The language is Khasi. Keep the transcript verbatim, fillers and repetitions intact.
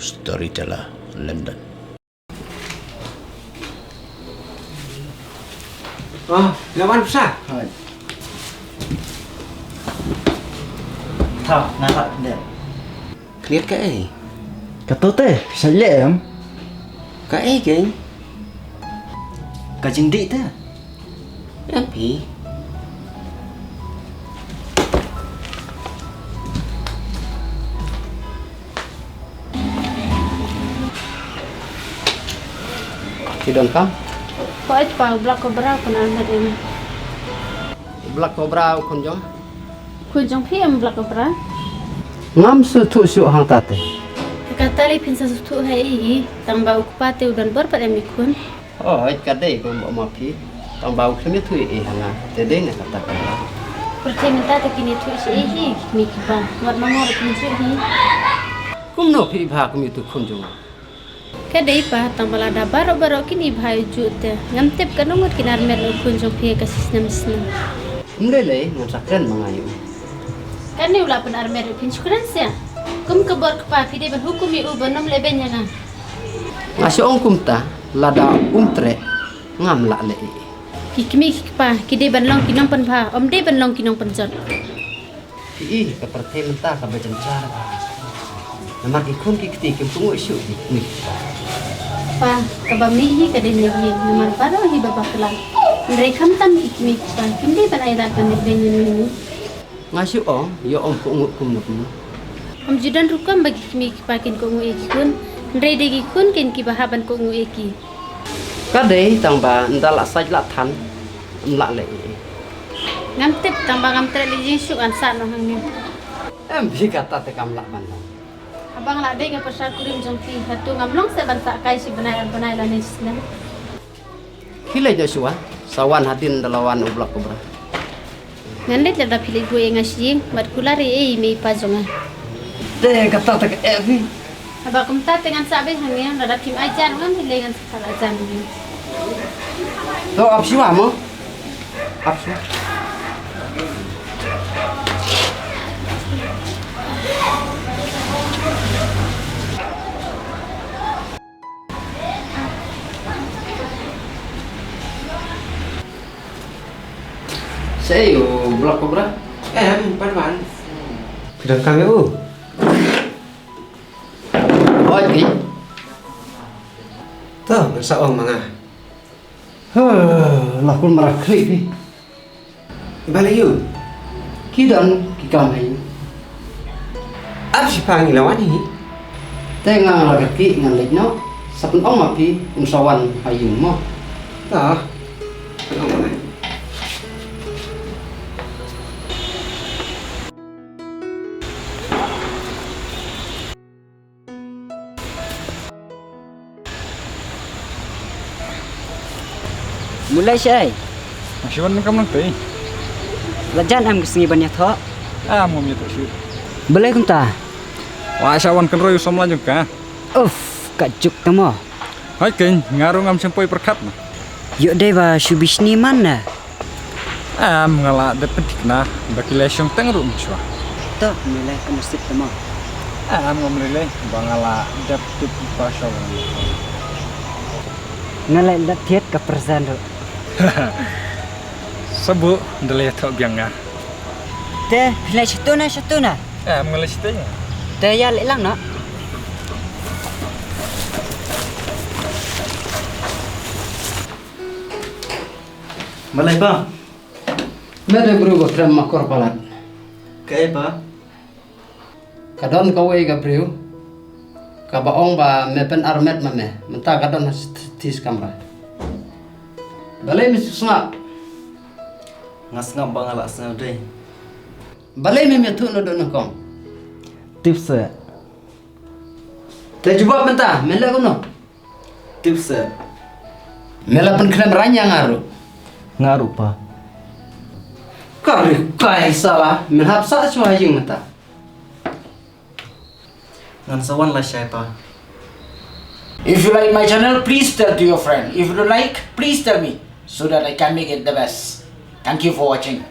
Storyteller, London. Oh, nga wan pisa. Hai. Thaw, nga tak dep. Clear kaei? Kato te, sa lem. Kaei kein? Ka jingdih te. Em phi. Phi don kam? Hooid pa, u Black Cobra u khun armet ïa nga. U Black Cobra u khun jong? Khun jong phi em Black Cobra? Ngam sngewthuh shuh hangta te. Te kata lei phin sa sngewthuh ha ei hi, tang ba u kpa te u don bor pat em i khun. Hooid, ka dei kumba ma phi. Tang ba u khlem ïathuh ei ha nga. Te dei na kata ka. Pyrthei mynta te kin ïathuh sha ei hi, kmie ki kpa. Wat ma nga ruh phin shu hi. Kumno phi bha kum ïathuh khun jong nga? Ka dei pa, tang ba lada baroh baroh kin i bha ïa u juh te. Ngam tip katno ngut kin armet u khun jong phi ha ka shi snem snem. Ym lei lei, ngam sa kren ma nga ïa u. Kane u lah pynarmet ruh phin shu kren sha. Kum ka bor kpa phi dei ban hukum ïa u ban ym lehbeiñ ïa nga. Nga shu ong kumta, lada um treh, ngam lah leh ei ei. Ki kmie ki kpa, ki dei ban long ki nongpynbha, ym dei ban long ki nongpynjot. Phi i, ka pyrthei mynta kaba jynjar. Namar ki khun ki kti kim kohnguh shuh ki kmie ki kpa. Pa, kaba mih hi ka dei na ïing, namar baroh hi ba bakla. Hynrei khamtam ki kmie ki kpa, kim dei ban ailad ban lehbeiñ ïa u. Nga shu ong, ïoh ym kohnguh kumno kumno. Ym ju don rukom ba ki kmie ki kpa kin kohnguh ïa ki khun. Hynrei dei ki khun kein kiba hap ban kohnguh ïa ki. Ka dei tang ba ynda la sait la than, ym lah leh ei ei. Ngam tip tang ba ngam treh leit ïing shuh ngan sah noh hangne. Em phi kata te kam lah ban long. Haba nga la dei nga pyrshah kurim jong phi, hato ngam long seh ban sah kai shi bnai ar bnai lane shi snem. Phi leit noh shuwa, sa wan hadien da la wan u Black Cobra. Ngan leit lada phi leit buh ïa nga sha ïing, bad kular ei ei i mei i pa jong nga. Te kata te kaei phi. Haba kumta te ngan sah beit hangne, lada phim ai jan ngan leit ngan sah ai jan hangne. To ap shuwa mo. Ap shuwa. Shaei u Black Cobra? Em, pat wan. Phi donkam ïa u? Hooid phi. To, ngan sa ong ma nga. Huh, la kun mara khlieh phi. Balei ïa u? Ki don ki kam ha ïing. Ap shi pa ngi la wan hi. Te nga la ka kiew ngan leit noh. Sa pynong ma phi un sa wan ha ïing mo. Ta. Pynong ma. Mulai shai. Masih wan kam nang tei. Lajan am kesngi ban ïathoh. Ah, ngam ïathoh shuh. Balei kumta? Wa sha wan kynroi u samla jong ka. Uff, ka juk tamo. Hai keiñ, nga ruh ngam shym poi pyrkhat na. Ïoh dei ba shu bishni man na. Em, nga la dep pynthikna ba ki la shong teng ruh mynshuwa. To, me lei ka nasib te mo. Em, ngam lei lei ba nga la dep tip ba shong. Nga la dep thied ka present ruh. Sabu da lei thoh biang nga. Te, phi lei shatuna, shatuna. Em, nga lei shatuna. Te ïa lei lang na. Balei pa? Me dei briew ba khlem akor palat. Kaei pa? Ka don kawei ka briew kaba ong ba me pynarmet ma me, mynta ka don ha shi kamra. Balei me sngap? Nga sngap ba nga la sngewdei. Balei mem ïathuh naduh nyngkong? Tip seh. Te jubab mynta, me leh kumno? Tip seh. Me la pynkhlem rang ïa nga ruh. Nga ruh pa. Ka rikai sala, me hap sah shuwa ïing mynta. Ngan sa wan lashai pa. If you like my channel, please tell to your friend. If you don't like, please tell me so that I can make it the best. Thank you for watching.